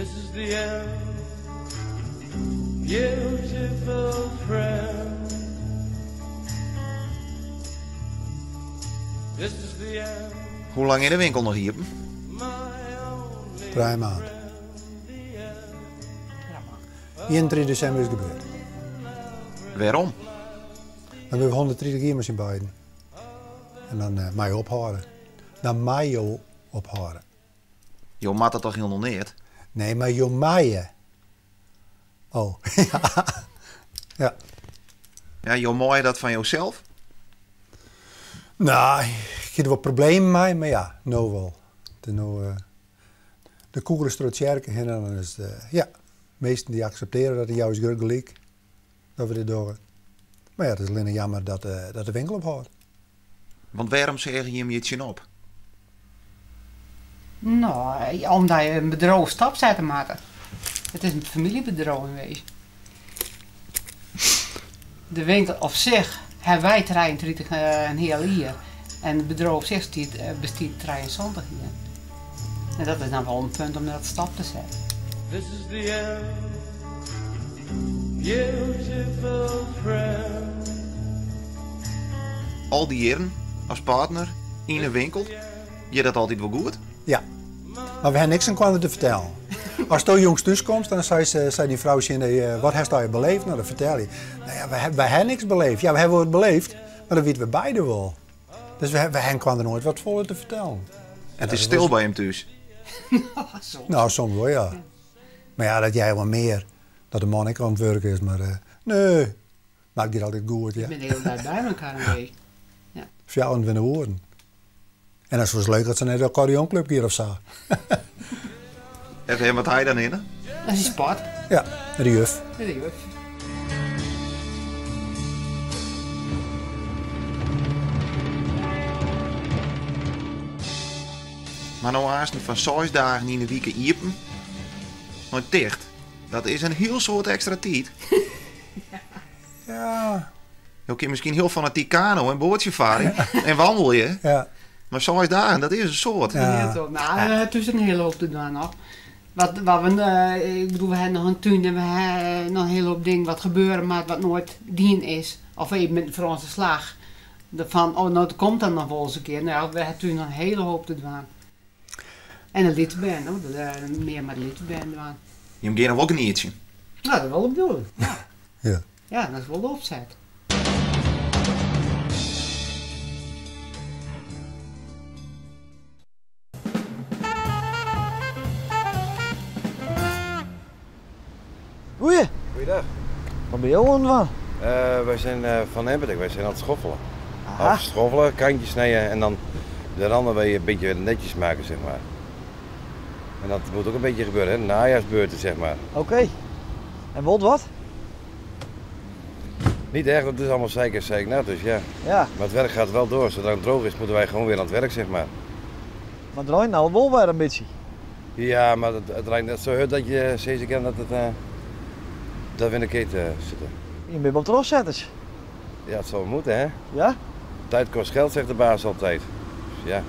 This is the end, beautiful friend. This is the end. Hoe lang is de winkel noch iepen? Trije maand. 31 desimber is it gebeurd. Wêrom? Dan binne we 130 jier mei syn beiden. En dan uh, mei je ophâlde. Dan mei jo ophâlde. Jo moatte toch hielendal neat? Nee, mar jo meie. Oh, ja. Ja. Ja, jo meie dat fan josels? Nou, ik hie der wol problemen mei, mar ja, no wol. De, no, uh, de kûgel is troch de tsjerke hinne en dan is it, uh, ja, minsken dy akseptearje dat en jouwe ús grut gelyk dat we dit dogge. Mar ja, it is allinne jammer dat, uh, dat de winkel ophâldt. Want wêrom seagen jim hjir tsjinop? No, omdat je in bedriuw stopsette moatte. It is in famyljebedriuw yn wezen. De winkel op sich hawwe wy 33 en heal jier en it bedriuw op sich stiet, bestiet 73 jier. En dat is dan wol in punt om dat stop te setten. This is the end, beautiful friend. Al dy jierren as partner yn 'e winkel, giet dat altyd wol goed? Ja, mar we ha niks oan elkoar te fertellen. Asto jûns thús komst, dan sei, sei dyn frou tsjin dy, eh, wat hast allegear beleefd? Nou, dan fertel je. Nou ja, we ha niks beleefd. Ja, we hawwe wol wat beleefd, mar dat witte we beide wol. Dus we ha elkoar noait wat folle te fertellen. En it is stil by him thús? Soms. Nou, soms wol, ja. Mar ja, dat jij wol mear. Dat de man ek oan it wurk is, mar uh, nee. Mar it giet altyd goed, ja. We binne de hiele dei by elkoar in week. Ja. 24 oeren. En dat is wol leuk dat se nei de accordeonclub giet of sa. En wat ha je dan hinne? Dat is sport. Ja, de juf. De juf. Mar no aansten fan 6 dagen yn 'e wike iepen nei ticht. Dat is in hiel soad ekstra tiid. Ja. Jo kinne miskien hiel fanatyk kano en boatsje farre en wandelje. Ja. Mar 6 dagen, dat is in soad. Ja. Heel Nou, het is een hele hoop te dwaan noch. Wat, wat we, eh, ik bedoel, we hebben nog een tuin en we hebben nog een hele hoop dingen wat gebeuren moat wat noait dien is. Of even met een Frânse slach. Fan, oh, no, dat komt dan noch wol ris in kear. No, we ha thús noch in hiele hoop te dwaan. En de lytse bern, no, mear mei de lytse bern dwaan. Jim geane wol genietsjen. No, dat is wol de bedoeling. Ja. Ja. Ja, dat is wol de opset. Goeie. Goeiedag. Wat binne jo oan it dwaan? Uh, wij zijn uh, van Empatec, wij zijn aan het schoffelen. Aha. Of schoffelen, kantjes snijden en dan de randen weer een beetje netjes maken, zeg maar. En dat moet ook een beetje gebeuren, hè? Najaarsbeurten, zeg maar. Oké. En wordt wat? Niet echt, want het is allemaal zeik en zeiknat, dus ja. Ja. Maar het werk gaat wel door. Zodra het droog is, moeten wij gewoon weer aan het werk, zeg maar. Maar het reint nou wol wer in bytsje. Ja, mar it reint net sa hurd dat je sizze kinne dat it, dat we yn de keet sitte. Je binne wol trochsetters. Ja, it sil moatte, hè? Ja? Tijd kost geld, zegt de baas altijd. Dus ja.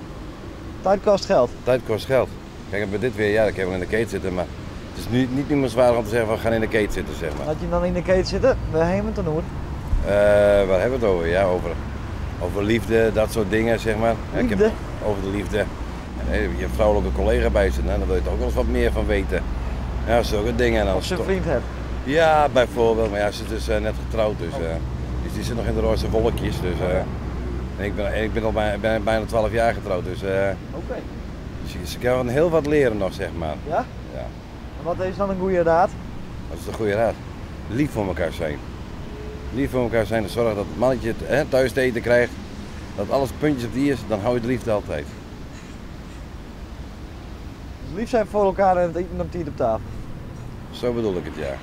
Tijd kost geld? Tijd kost geld. Kijk, bij dit weer, ja, dan kan je wel in de keet zitten, maar het is nu niet meer zwaar om te zeggen van we gaan in de keet zitten, zeg maar. Laat je dan in de keet zitten? Wêr ha we it dan oer? Waar hebben we het over? Ja, over liefde, dat soort dingen, zeg maar. Ja, ik heb Liefde? over de liefde. En, je hebt vrouwelijke collega bij zitten, hè, daar wil je toch ook wel eens wat meer van weten. Ja, zulke dingen. En dan Of ze een vriend hebt. Ja, bijvoorbeeld. Maar ja, ze is dus net getrouwd, dus, dus die zit nog in de roze wolkjes. Dus, en ik ben al bijna 12 jaar getrouwd, dus, Oké. dus ze kan heel wat leren nog, zeg maar. Ja? Ja. En wat is dan een goede raad? Wat is een goede raad? Lief voor elkaar zijn. Lief voor elkaar zijn en zorgen dat het mannetje het, hè, thuis te eten krijgt. Dat alles puntjes op de i is, dan hou je de liefde altijd. Dus lief zijn voor elkaar en het eten op tijd op tafel. Zo bedoel ik het, ja.